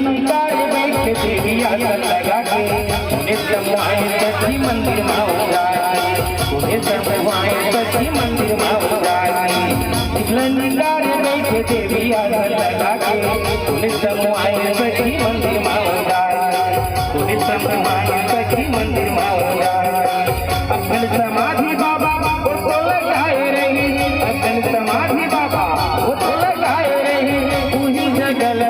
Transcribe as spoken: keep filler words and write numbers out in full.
Car बैठ देवी आसन लगा के, उन्हें समूहाए सखी मंदिर मा उतारी, उन्हें समूहाए सखी मंदिर मा उतारी। लंकार बैठ देवी आसन लगा के, उन्हें समूहाए सखी मंदिर मा उतारी, उन्हें समूहाए सखी मंदिर मा उतारी। अपन समाधि बाबा वो तो लगाए रही, अपन समाधि बाबा वो तो लगाए रही, तू ही जगल